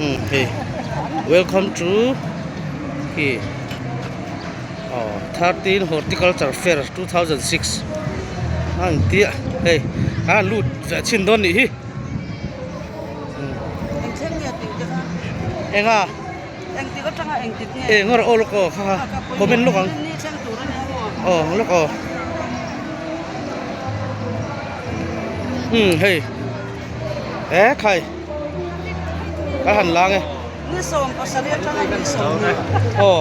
Umm hei welcome to khi aw 13 horticulture fair 2006 a in tia hei a han lut ve chhin dawn nih hi eng a eng a aw lawk aw kha kha comment lawk ang aw lawk aw umm hei e khai ka han lang e Ni 17 atanga ni 20 aw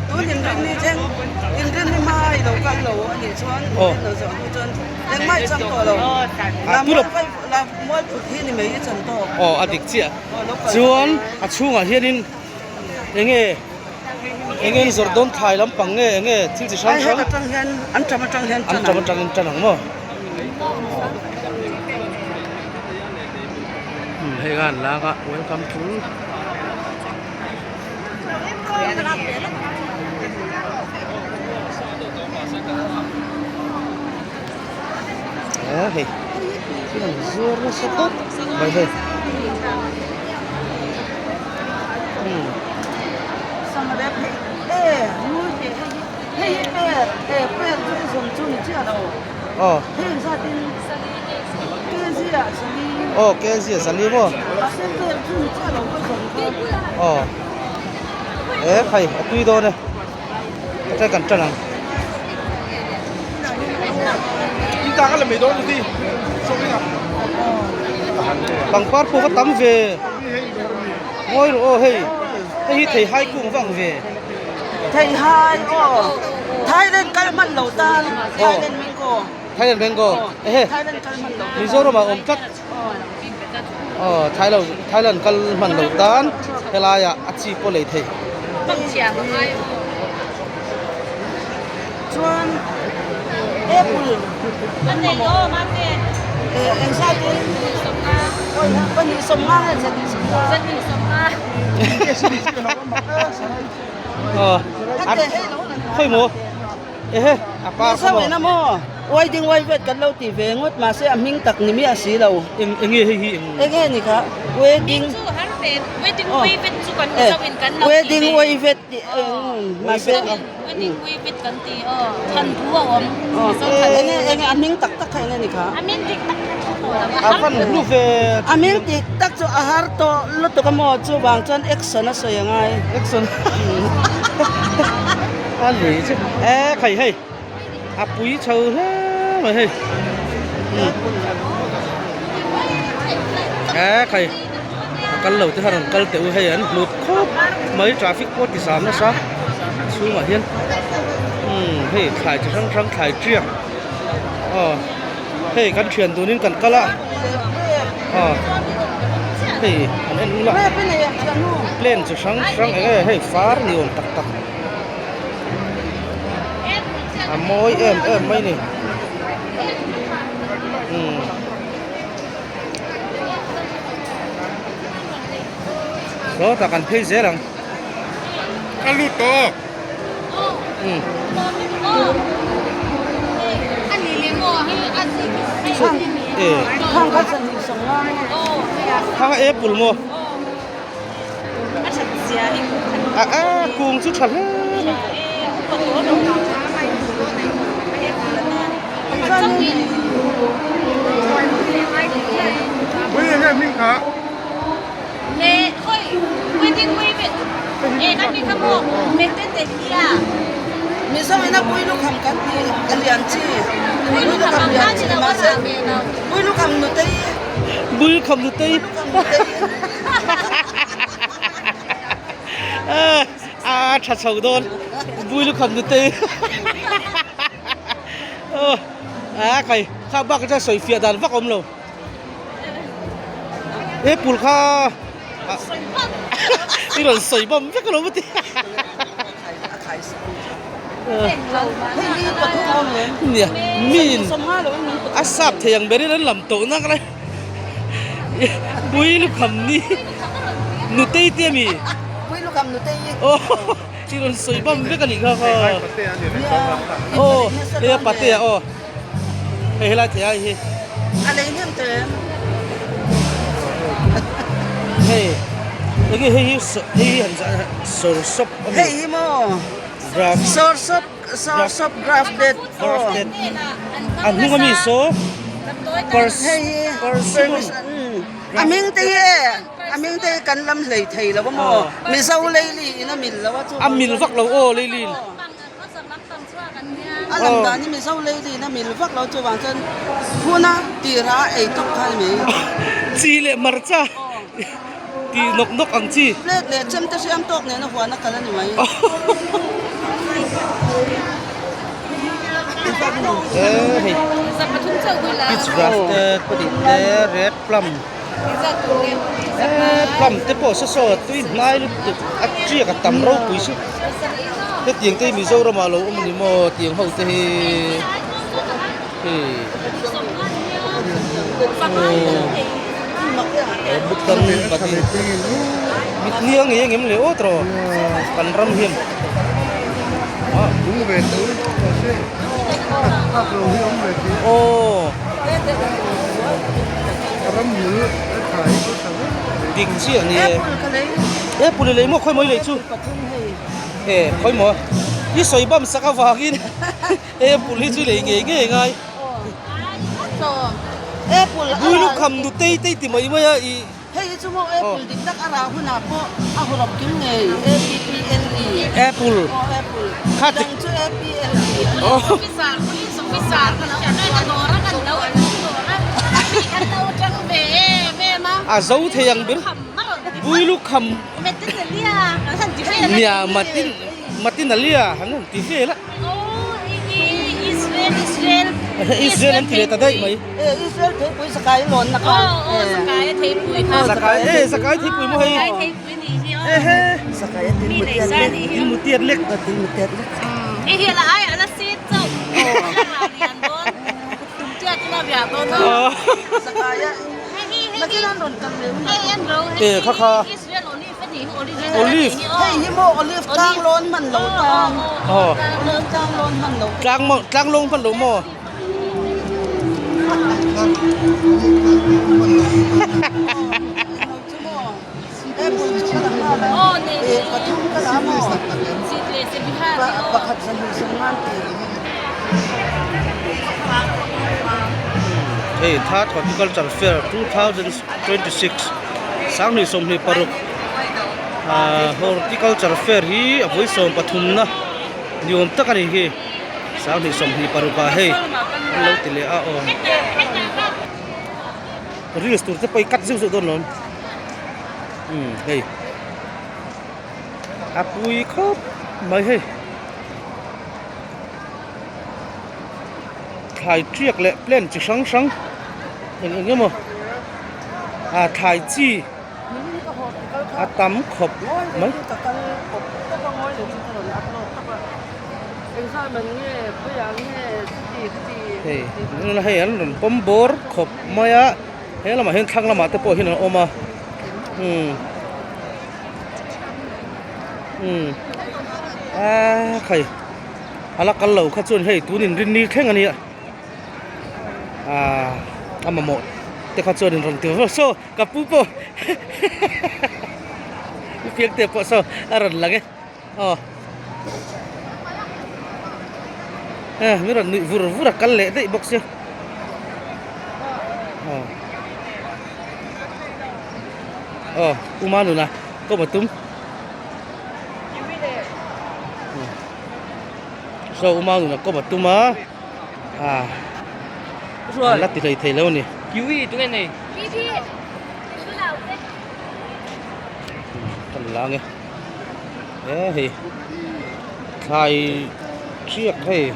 tun inrinni thleng inrinni hma i lo kal lo a nih chuan inrin lo zawh hnu chuan engmah i chang tawh lo la mual vai la mual phut hi ni mai i chan tawk aw a dik chiah chuan a chhungah hianin enge enge in zawrh dawn thlai lampang nge enge thil chi hrang hrang atang hian an tam atang hian an tam atangin tan ang maw hei khan lang a welcome to hei thil an zuar nasa khawp mai hei aw aw kg ah sali maw aw e khai a tui dawn e tlai kan tan ang. Pangpar pawh va tam ve ngawi rawh aw hei hei hi theihai kung va ang ve. Theihai aw Thailand kal hman lo tan Thailand mango Thailand mango ehe Thailand kal hman lo Mizoram ah awm tlat aw Thailand kal hman lo tan helai ah a chi pawh lei theih. Chuan apple engzat in pahnih sawmnga nge zahnih sawmnga aw khawi maw ehe a par kha maw Mizo in a maw wedding waivet kan lo ti ve ngawt mahse a hming tak ni miah si lo eng enge hei hi eng enge ni kha wedding wedding waivet tih eng mahse Wedding waivet kan ti aw than thu a awm enge enge a hming tak tak kha enge ni kha a hming dik tak kha thu tawh lo a van hlu ve a hming dik tak chu a har tawh lutuk a maw chuvang chuan action a sawi a ngai action a lui chu e khai hei a pui chho hle mai hei e khai a kal lo te khan an kal teh u hei an hlut khawp mai traffic pawh ti zam nasa chhungah hian umm hei thlai chi hrang hrang thlai tiak aw hei kan thian dunin kan kal a aw hei an en ula plane chi hrang hrang eng nge hei far ni awm tak tak a mawi em em mai ni umm. Sawtah kan phei zel ang. Ka lut tawh. Umm. Thang apple maw? A a kung chu tha hle mai. Mizo ina pui lukham kan ti a lian chi pui lukham lian chi mahse pui lukham nutei pui lukham nutei a tha chho dawn pui lukham nutei a khai kha bak chuan sawi fiah dan vak a awm lo. Apple kha i rawn sawi bawm vek alawm a ti nia miin a sap thei ang berin an lam tawh nak lai pui lukham ni nutei te ami aw i rawn sawi bawm vek a nih kha kha aw hei a patea aw. Hei helai thei ai hi. A lei hnem te. Hei. Enge hei hi hei hi han sawrsawp a ni. Hei hi maw sawrsawp sawrsawp grafted grafted a hnung ami saw hei hi persimmon a hming te hi e a hming te hi kan lam hlei thei lo a maw mizo leili in a mil lo a chu a mil vak lo aw leili in. A lam dan hi Mizo lady in a mil vak lo chuvang chuan huna tira a ei tawp kha a ni mai. Chi leh hmarcha tih nawk nawk ang chi. Plate leh chemte hriam tawk nena huan a kal a ni mai. Peach grafted pahnih te red plum plum te pawh saw saw tui hnai lutuk a tiak a tam ropui si hetiang te hi Mizoram ah a lo awm a ni maw tiang ho te hi hei aw button pahnih mitliang ngei ang em le aw tawh kan ram hian aw. Dik chiah ni e. Apple i lei maw khawi maw i lei chu? E khawi maw i sawi bam sak avangin apple hi chu i lei ngei ngei ngai. Bui lukham nu tei tei ti mai mai a i. Hei hi chu maw apple dik tak a rah hunah pawh a hawrawp kim ngei A P P L E. Apple. Aw apple. Kha ti. Dang chu A P L E a ni. A zo thei ang ber. Bui lukham. Nia matin matinalia han han ti vel a. Israel an ti leh ta daih mai. Israel theipui zakai lawnna kha. Zakai e zakai theipui maw hei. Ehe. Zakai a tin mutiat lek. Tin mutiat lek. Tin mutiat lek. Zakai a nakin an rawn kal leh hun. E kha kha. Olive. Hei hi maw olive tlang lawn hman lo tang. Aw. Olive tlang lawn hman lo. Tlang maw tlang lawng hman lo maw. Hei Third Horticulture Fair 2026 26 ahh Horticulture Fair hi a vawi 13 na ni awm tak a ni hi. 2026 ah hei an lo ti leh a aw reels tur te pawh i cut zeuh zeuh dawn lawm umm hei a pui khawp mai hei thlai tiak leh plant chi hrang hrang eng eng emaw ah thlai chi a tam khawp mai. Hei hei an rawn pawm bawr khawp mai a he lamah hian thlang lamah te pawh hian an awm a umm umm aaa khai a la kal lo kha chuan hei tun inrinni thleng a nia aaa a mamawh te kha chuan in rawn ti vek saw ka pu pawh u piangte pawh saw a rawn lang e. Aw eh mi rawn nuih vur vur a kal leh daih bawk sia aw aw uma nuna kawm a tum saw uma nuna kawm a tum a ah an la ti hlei thei lo a ni. Kan la ange. He hei thlai thiak hei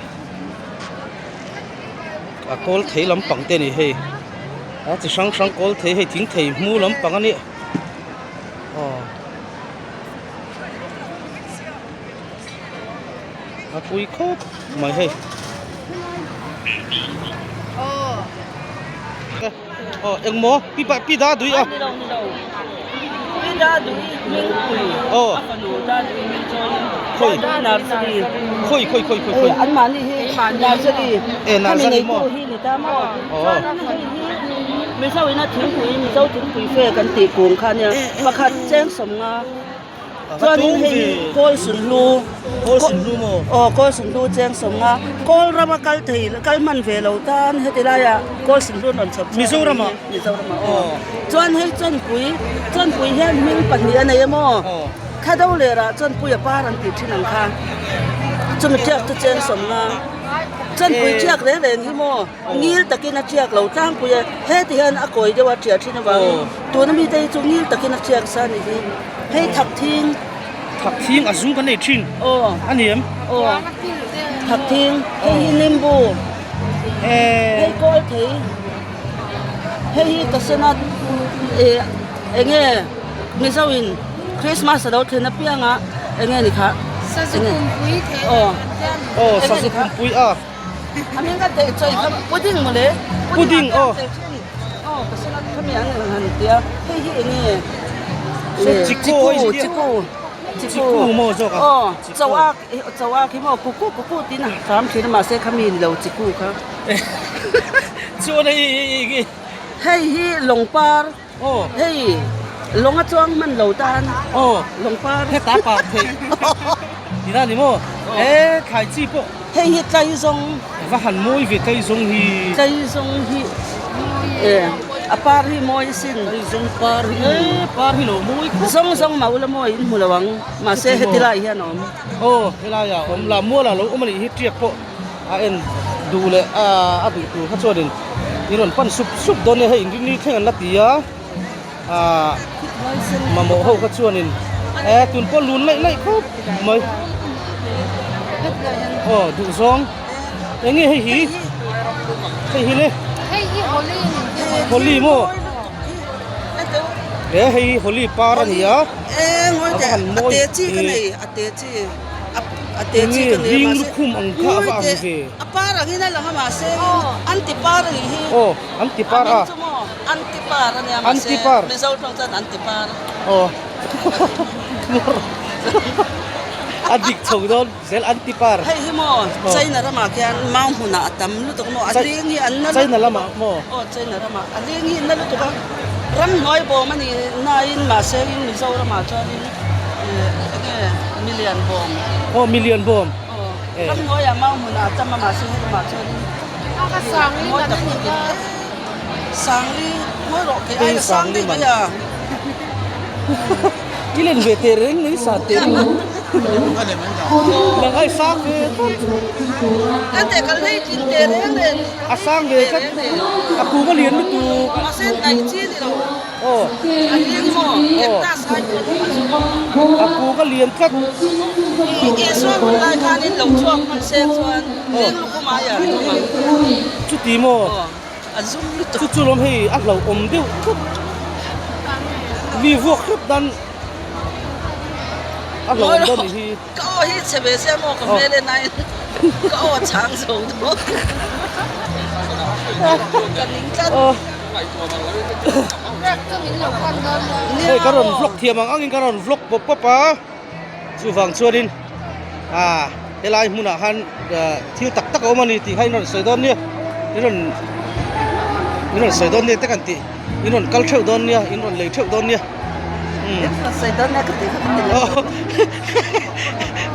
a kawl thei lampang te a ni hei a chi hrang hrang kawl thei hei thing thei hmu lampang a nia aw a pui khawp mai hei. Aw engmaw pi pa pi da dui a. Ni lo ni lo. Pi da dui hming pui. Aw. A fanu da dui hming chawiin. Khawi. Da nursery. Khawi khawi khawi khawi khawi. An mahni hi nursery. E nursery maw. Hi ni ta maw. Aw. Chuan hei hi. Mizo ina thingpui Mizo thingpui fe kan tih kung kha nia pakhat cheng sawmnga chuanin hei hi kawl sunhlu kawl sunhlu maw aw kawl sunhlu cheng sawmnga kawl rama kal thei kal hman ve lo tan heti laiah kawl sunhlu an rawn chhawp chhuak Mizoramah Mizoramah aw chuan hei chawnpui chawnpui hian hming pahnih a nei em aw thla do lerah chawnpui a par an tih thin ang kha chumi tiak chu cheng sawmnga chawnpui tiak reng reng hi maw ngil takin a tiak lo tlangpui a heti hian a kawi deuh a tiah thin avangin tuna mite hi chu ngil takin a tiak sa a ni hi hei thak thing thak thing a zung kan nei thin aw a ni em aw thak thing hei hi nimbu hei kawl thei hei hi ka sen a eh eng nge mizo in Christmas a lo thlen apiang a eng nge ni kha Sazu kumpui thei aw aw sazu kumpui a a hming ka teh chawi kha pudding mawle pudding aw aw ka sen a khami an han tia hei hi eng nge chiku chiku chiku maw zawk a aw chaw ak chaw ak hi maw kuku kuku tin a hram thin a mahse khami ni lo chiku kha chuan hei hi hei hi lawngpar Aw. Hei lawng a chuang hman lo tan. Aw. Lawng par. Heta par theih. Tina ni maw? E thlai chi pawh. Hei hi tlai zawng. Va han mawi ve tlai zawng hi. Tlai zawng hi e a par hi mawi sin. Tlai zawng par hi e par hi lo mawi khawp. Zawng zawng mau la mawi in hmu lo ang. Mahse heti lai hian a awm. Aw helai ah a awm la mual ah lo awm a nih hi tiak pawh. A en duh leh a duh tur kha chuanin in rawn pan sup sup dawn nia hei inrinni thleng an la ti a ahh mamawh ho kha chuanin e tun pawh lun laih laih khawp mai aw duh zawng eng nge hei hi hei hi le holi maw he hei hi holi par a ni a a va han mawi Enge hling lukhum ang kha a va ang ve. A par angin a lang a mahse an ti par a nih hi. Aw an ti par a. An ti par a nia mahse Mizo tawng chuan an ti par. Aw a dik chho dawn zel an ti par. Hei hi maw China ramah khian mau hmunah a tam lutuk maw a ling hi an na lutuk. China lamah maw. Aw China ramah a ling hi an na lutuk a ramhnuai bawm a ni nain mahse in Mizoramah chuanin. Enge milian bawm. Aw milian bawm. Aw ramhnuai ah mau hmun ah tam a mahse he lamah chuanin mawi tak takin sangli mawi rawh kei aia sang daih mai a. I len ve teh reng mai san teh reng nang ai sang ve tlat. Kan teh kal hlei tlin teh reng reng. A sang ve tlat a kum a lian lutuk. Mahse naih chi ni lo. Aw. A kuk a lian tlat. Chuti maw? Chu chu lawm hei a hlauhawm deuh tlat. Mi vuak hrep dan a hlauhawm dawn nih hi. Aw. Hei ka rawn vlog thiam ang angin ka rawn vlog pawp pawp a chuvang chuanin ah helai hmunah khan thil tak tak a awm a ni tih kha in rawn sawi dawn nia in rawn in rawn sawi dawn nia te kan tih in rawn kal theuh dawn nia in rawn lei theuh dawn nia umm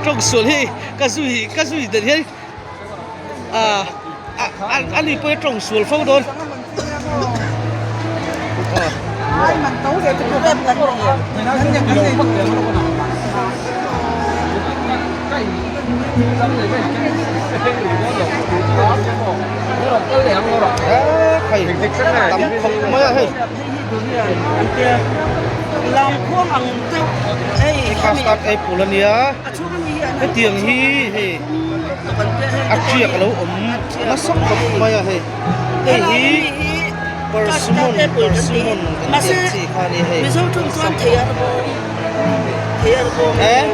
tawng sual hi ka zui ka zui dan hian. Ah a ni pawh hi a tawng sual fo dawn. Tam khawp mai a hei. Custard apple a nia. Hetiang hi hei a tiak a lo awm nasa khawp mai a hei hei hi persimmon persimmon kan tih ang chi kha a ni hei eh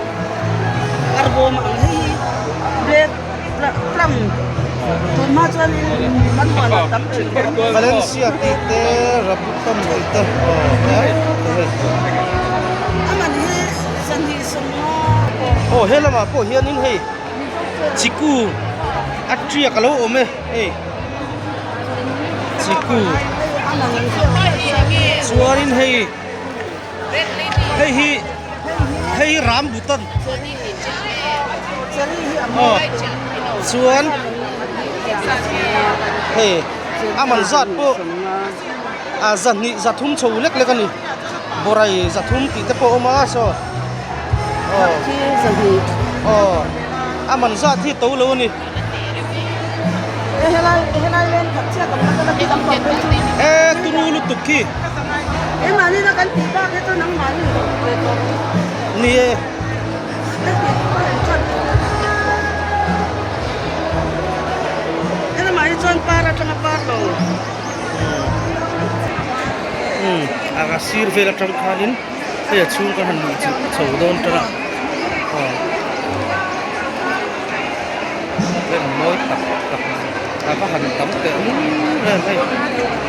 Valencia tih te Rambutan tih te aw hei. Aw he lamah pawh hianin hei chiku a tiak a lo awm e hei chiku. Chuanin hei hei hi hei hi rambutan aw chuan hei a man zat pawh a zahnih zathum chho lek lek a ni bawrei zathum tih te pawh a awm a saw aw aw a man zat hi to lo a ni. E turu lutuk khi. Ni e. A sir vel atang khanin hei a chhung kan han luh chho dawn tan a. Len mawi tak tak a va han tam teh lul em hei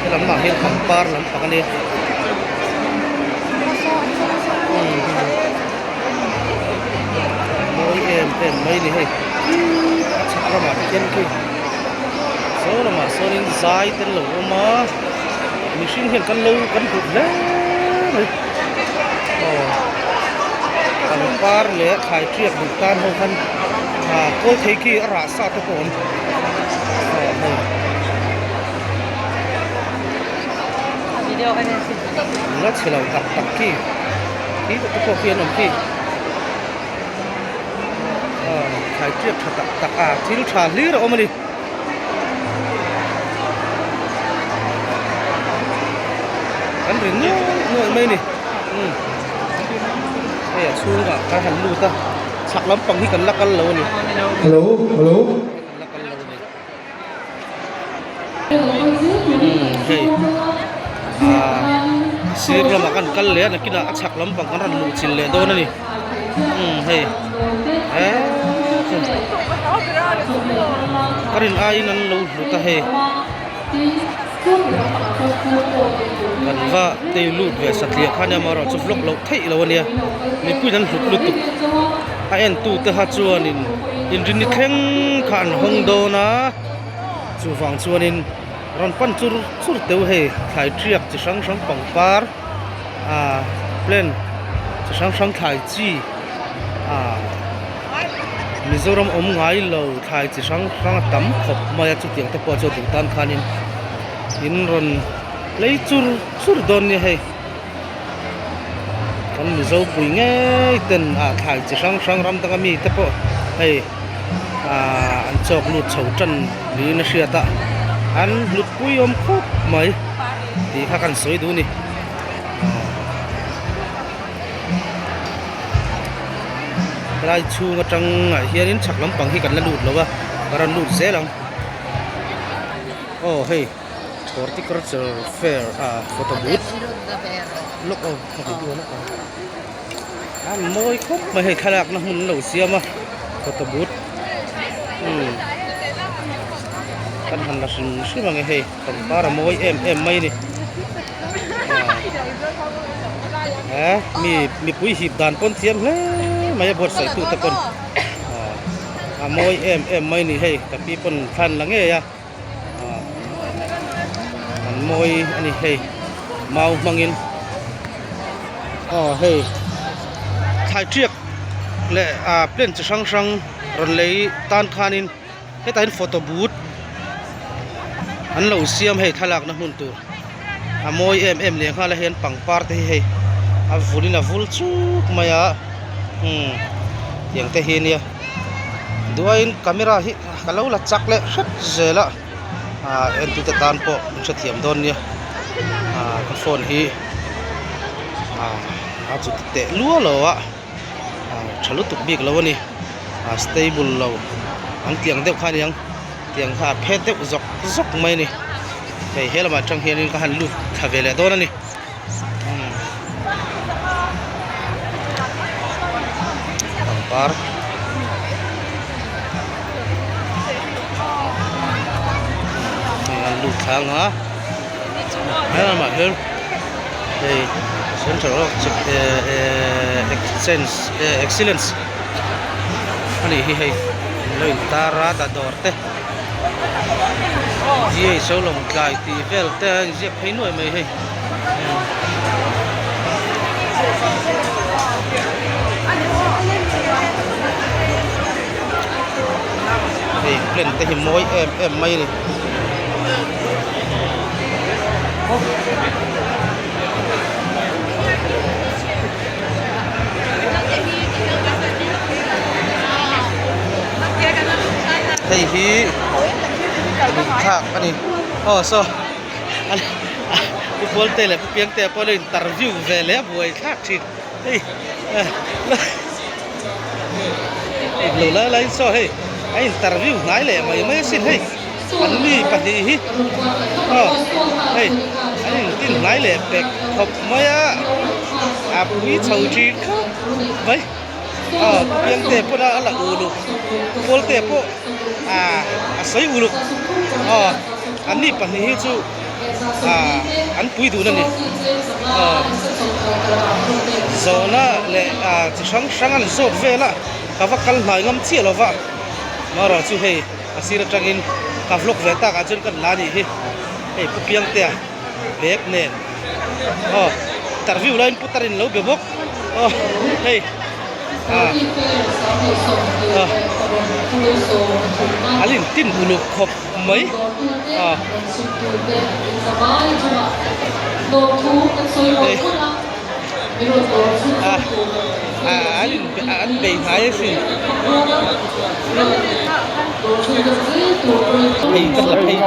he lamah hian pangpar lampang a nia mawi em em mai a ni hei a chhak lamah te khian khi saw lamah sawnin zai te an lo awm a mihring hian kan lo kan hlut hle mai aw pangpar leh thlai tiak duh tan ho khan. Ah kawl thei khi a rah sa te pawh a awm aw hei la chhe lo tak tak khi khi te pawh khi an awm khi aw thlai tiak tha tak tak a thil tha hlir a awm a ni. Kan ri nuai nuai mai a ni umm hei a chhungah kan han lut a. Chhak lampang hi kan la kal lo a ni. Hello hello. Kan la kal lo a ni. Umm hei ah sir lamah kan kal leh a nakinah a chhak lampang kan rawn luh chilh leh dawn a ni. Umm hei eee ka rin aiin an lo hlut a hei. Kan va tei lut ve satliah kha nia amaherawh chu vlog loh theih lo ania mipui an hlut lutuk a en tu te kha chuanin inrinni thleng kha an hawng dawn a chuvang chuanin rawn pan chur chur teuh hei thlai tiak chi hrang hrang pangpar ah plant chi hrang hrang thlai chi ah. Mizoram awm ngai lo thlai chi hrang hrang a tam khawp mai a chutiang te pawh chu duh tan khanin in rawn lei chur chur dawn nia hei kan Mizo pui ngei ten ah thlai chi hrang hrang ram danga mi te pawh hei ah an chawk lut chho tan niin a hriat a an hlut pui awm khawp mai tih kha kan sawi duh a ni. Helai chhung atang ah hianin chhak lampang hi kan la lut lo a ka rawn lut zel ang aw hei horticulture fair ah photo booth lawk aw ka video lawk ang a mawi khawp mai hei thlalak na hmun an lo siam a photo booth umm kan han la hrim hrim ang e hei pangpar a mawi em em mai a ni. He mi mipui hip dan pawn thiam hle mai a buatsaih tu te pawn a mawi em em mai a ni hei ka pi pawn thlan la ngei a an mawi a ni hei mau hmangin aw hei thlai tiak leh ah plant chi hrang hrang rawn lei tan khanin. Hetah hian photo booth an lo siam hei thlalakna hmun tur a mawi em em leh nghal a hian pangpar te hi hei a vulin a vul chuk mai a umm tiang te hi ania duaiin camera hi ka lo la chak leh hrep zel a ah entute tan pawh an hrethiam dawn nia ah ka phone hi ah a chuti teh luah lo a. tha lutuk bik lo a ni a stable lo an tih ang deuh kha a niang tiang kha a phet deuh zawk zawk mai a ni hei he lamah atang hianin ka han lut thla ve leh dawn a ni pangpar hei an lut thla ang a he lamah hian hei central of exchange excellence a nih hi hei an lo in tar a dah dawr te. GHO Lawngtlai tih vel te a inziak phei nuai mai hei. Hei plant te hi mawi em em mai a ni. Hei hi thlak a ni aw saw Pu Pawlte leh Pu Piangte pawh an lo interview ve leh a buai thlak thin hei lo lai laiin saw hei a interview hnai leh mai mai asin hei an mi pahnih hi aw hei an intin hnai leh pek khawp mai a a pui chho thin khawp mai aw Pu Piangte pawh a la uluk Pu Pawlte pawh ah a sawi uluk aw an ni pahnih hi chu ah an pui dun a ni aw zawhna leh ah chi hrang hrang an zawt vel a ka va kal hnai ngam chiah lo va marawh chu hei. A sir atangin ka vlog ve tak ah chuan kan la nih hi hei pu Piangtea bag nen aw interview laiin putar in lo be bawk aw hei ah ah an in tin uluk khawp mai ah hei ah ah an in an bei hnai asin. Hei ka la phei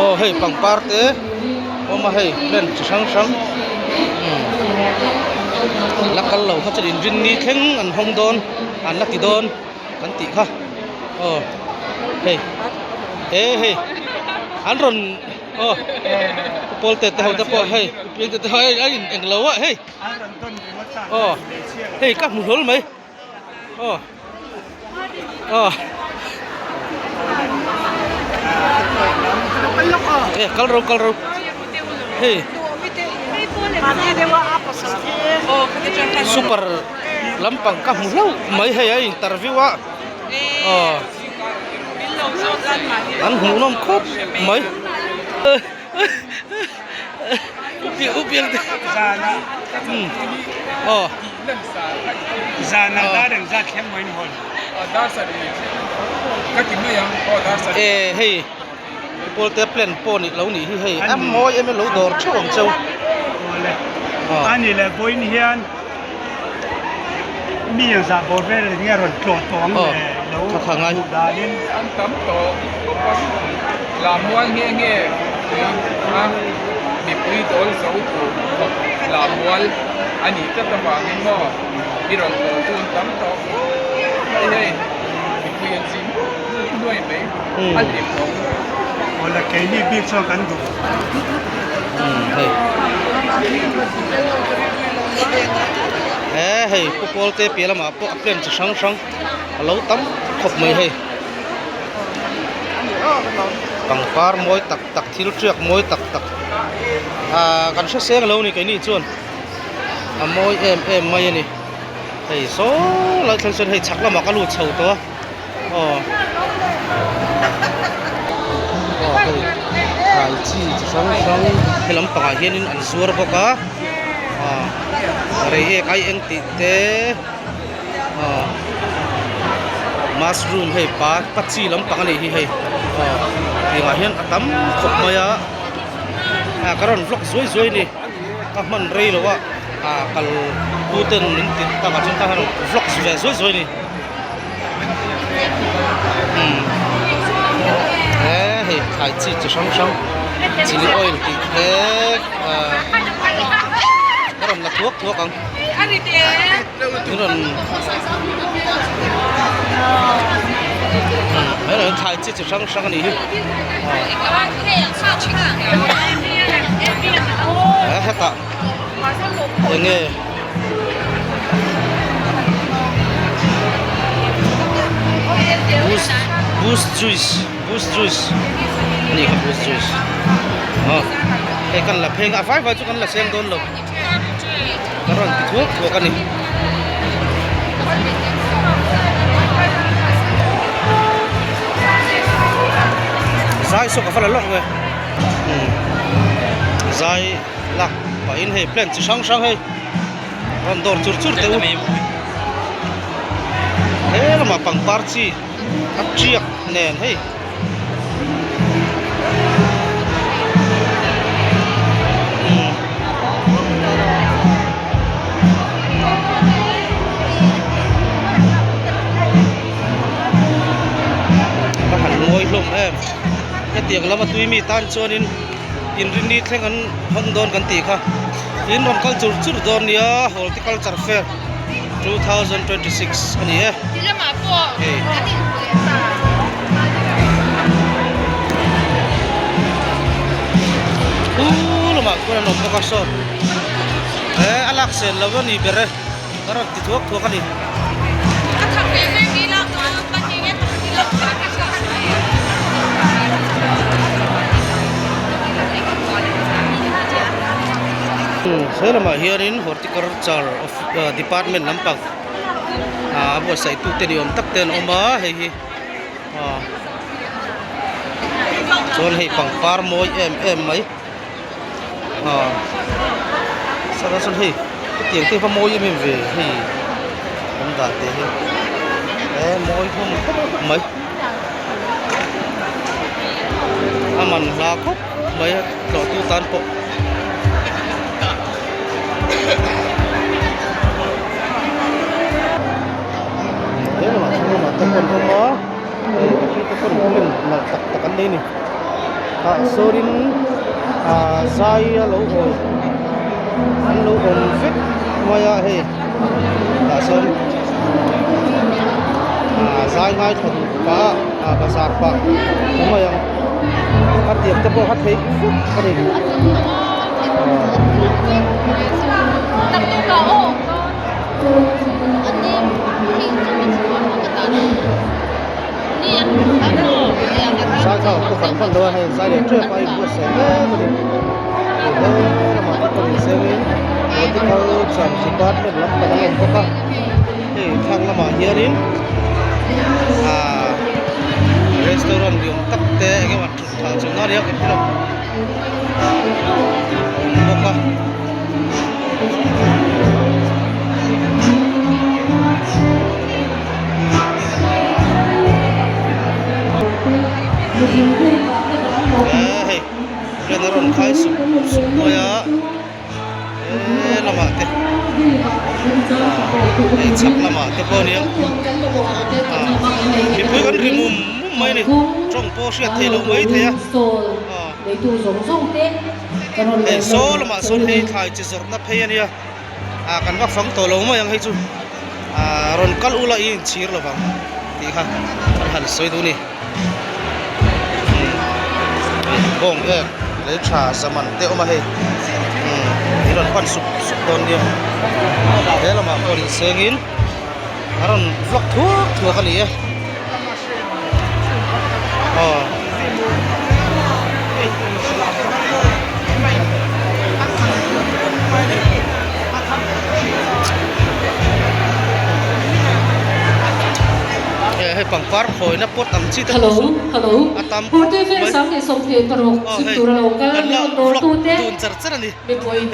aw hei pangpar te awm a hei plant chi hrang hrang umm la kal lo kha chuan inrinni thleng an hawng dawn an la ti dawn kan tih kha aw hei he hei an rawn aw pu pawlte te ho te pawh hei pu piangte te ho hei a in englo a hei. Aw hei ka hmu hlawl mai aw aw e kal ro kal ro hei super lampang ka hmu hlauh mai hei a interview a aw an hmuhnawm khawp mai. E hei pawlte plan pawh nih lo nih hi hei a mawi em em lo dawr theuh ang cheu ani leh vawiin hian mi ang zah bawr vel enge rawn tlawh tawh ang le lo hmuh danin an tam tawh khawp ang Lammual nge nge tui a mipui dawl zo tur khawp Lammual a nih tlat avangin maw i rawn tlawh chu an tam tawh khawp mai hei mipui an zin nuai nuai mai a hlim awm. Awle keini bik chuan kan duh. Hei he hei pu Pawlte piah lamah pawh a plant chi hrang hrang a lo tam khawp mai hei. Pangpar mawi tak tak thil tiak mawi tak tak ahh kan hre seng lo a ni keini chuan a mawi em em mai a ni hei saw lai thleng sawn hei chhak lamah ka lut chho tawh a aw aw hei thlai chi chi hrang hrang he lampangah hianin an zuar bawk a aw reiek ai eng tih te. Aw mushroom hei pa pa chi lampang a nih hi hei aw tiangah hian a tam khawp mai a ah ka rawn vlog zuai zuai a ni ka hman rei lo a ah kal tu ten min ti takah chuan ka rawn vlog ve zuai zuai a ni umm he hei thlai chi chi hrang hrang chilli oil tih te ah ka rawn la thuak thuak ang. Thlai chi chi hrang hrang a nih hi a hetah eng nge boost boost juice boost juice a nih kha boost juice aw hei kan la pheng a vai vai chu kan la seng dawn lo. Ka rawn ti thuak thuak a ni. Zai saw ka va la lawk ve umm zai lak pahin hei plant chi hrang hrang hei rawn dawr chur chur teh u he lamah pangpar chi a tiak nen hei. A han ngawi hlawm em hetiang lama tui mi tan chuanin inrinni thleng an hawng dawn kan tih kha tin rawn kal chur chur dawn nia horticulture fair 2026 a ni e hei. Khu lamah khuan an awm bawk a saw he a lak sen lo a ni ber e. Ka rawn ti thuak thuak a ni. He lamah hianin horticulture department lampang a buatsaih tute ni awm tak te an awm a hei hi chuan hei pangpar mawi em em mai. Aw sawtah sawn hei hetiang te hi va mawi em em ve hei awm dan te hi he mawi hlawm khawp mai a man hla khawp mai a tlawh tu tan pawh. He lamah chhung lamah te pawh an awm a hei te pawn plant nalh tak tak an nei a ni. Tah sawnin ah zai a lo awi an lo awm vek mai a hei tah sawn ah zai ngaithla duh pah ah bazar pah ta mai ang a tiang te pawh kha theih vek a ni. Zai kha ka fan fan lo a hei zai leh tep a inbuatsaih mek a ni he lamah te pawh insengin horticulture department lampang an awm bawk a hei thlang lamah hianin ahh restaurant ni awm tak te eng emaw thut thah chawlhna a ni a ka hre lo a awm bawk a. Eee hei len a rawn khai sup sup mai a he lamah te hei chhak lamah te pawh a nia ah mipui kan ri mum mum mai a ni tawng pawh hriat theih loh mai thei a ah hei saw lamah sawn hei thlai chi zawrhna phei a nia. ah kan va fang tawh lo mai ang hei chu ah rawn kal ula i inchhir lo vang tih kha kan han sawi duh a ni umm bawng ek lei tha zaman te a awm a hei umm in rawn pan sup sup dawn nia he lamah pawh insengin a rawn vlog thuak thuak a ni e aw. Hei pangpar khawina pot ang chi te pawh saw a tam khawp mai aw hei kan la vlog dun char char a ni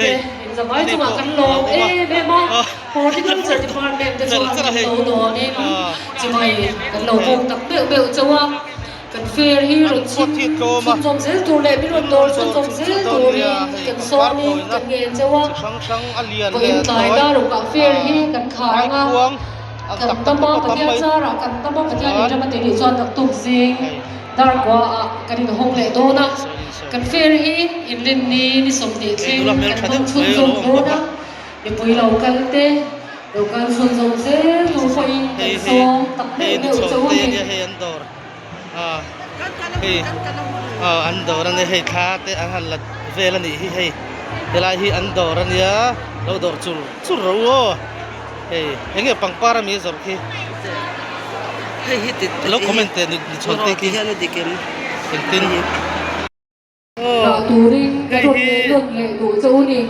hei ani pawh a awm a aw. Horticulture Department te chuan kan lo dawnin chimai kan lo bawk tak beuh beuh chauh a, kan fair hi rawn chhim chhunzawm zel tur leh min rawn dawr chhunzawm zel turin kan sawmin kan ngen chauh a, vawiin tlai darukah fair hi kan khar ang a, kan tama Pathian zarah kan tama Pathian in ram a tih nih chuan naktuk zing dar kuaah kan inhawng leh dawn a, kan fair hi inrinni ni 20 thleng kan hmang chhunzawm dawn a. Mipui lo kal te, lo kal chhun zawm zel tur pawhin kan sawm tak meuh meuh chauh a ni. Hei an dawr hei an dawr a nia hei thla te an han la vel a nih hi hei helai hi an dawr a nia lo dawr chur chur rawh u aw hei eng nge pangpar ami a zawrh khi lo comment teh ni chhawn te khi engtin. Dah turin ka rawn leh nawn leh duh che u ni.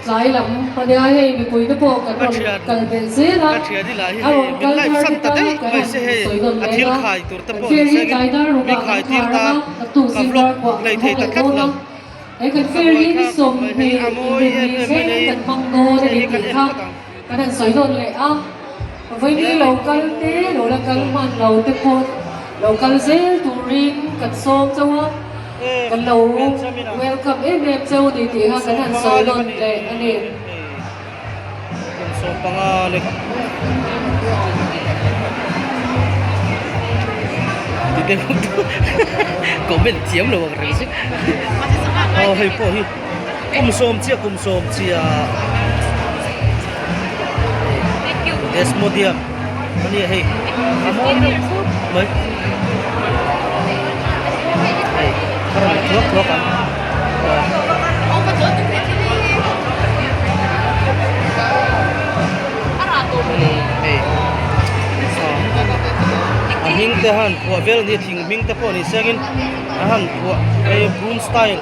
Tlai lam ania hei mipui te pawh kan rawn kal belh zel a, a rawn kal thar te tan kan han sawi nawn leh a, kan fair hi tlai dar rukah kan khar ang a, naktuk zing dar kuah kan hawng leh dawn a, he kan fair hi ni 20 inrinni thleng kan hmang dawn a ni tih kha kan han sawi nawn leh a, vawiin lo kal te lo la kal hman lo te pawh lo kal zel turin kan sawm chauh a. Kan lo welcome em em cheu ni tih kha kan han sawi nawn leh a ni. Kum 15 lek ti deuh comment thiam lo ang reng si. Aw hei pawh hi kum sawm chiah kum sawm chiah Desmodium a nia hei a mawi deuh khawp mai. Hei a rawn la thuak thuak ang hei a hming te han phuah vel a ni thing hming te pawh ni sengin a han phuah hei broom style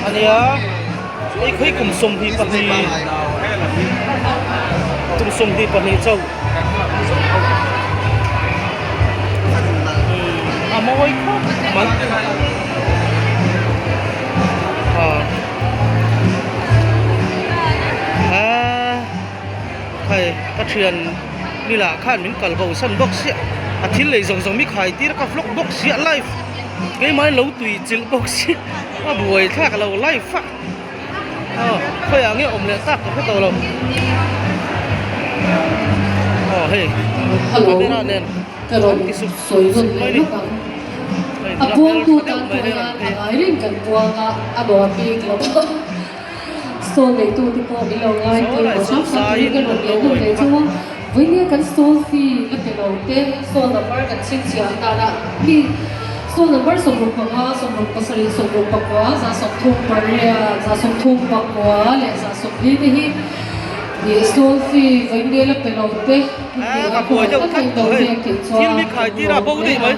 a nia hei khawi kum 22 kum 22 chauh. A mawi khawp mai a hei ka thian nila khan min kal bo san bawk sia a thil lei zawng zawng mi khai tir ka vlog bawk sia live keimah in lo tui chilh bawk sia a buai thlak lo live a. Aw khawiah nge awm leh tak ka hre tawh lo aw hei Hello camera nen ka rawn an ti sup sawi sup nawn mai leh ni lawk ang hei a nula puang hmel tu tha deuh tan mai pawh hei hian rawn a phei ngai reng kan puang a a nuam bik lo a stall nei tu te pawh min lo ngai Saw tih lai maw saw hrang hrang zaiin turin ka an rawn lo leh nawn awi leh bawk a. chu a vawinia kan stall fee la pe lo te stall number kan chhinchhiah danah mi Stall number 65, 67, 69, 138, 134 leh 140 te hi ih stall fee vawiin nel a pe lo te Aa ka buai deuh tlat tawh hei thil mi khai tir a bo daih mai.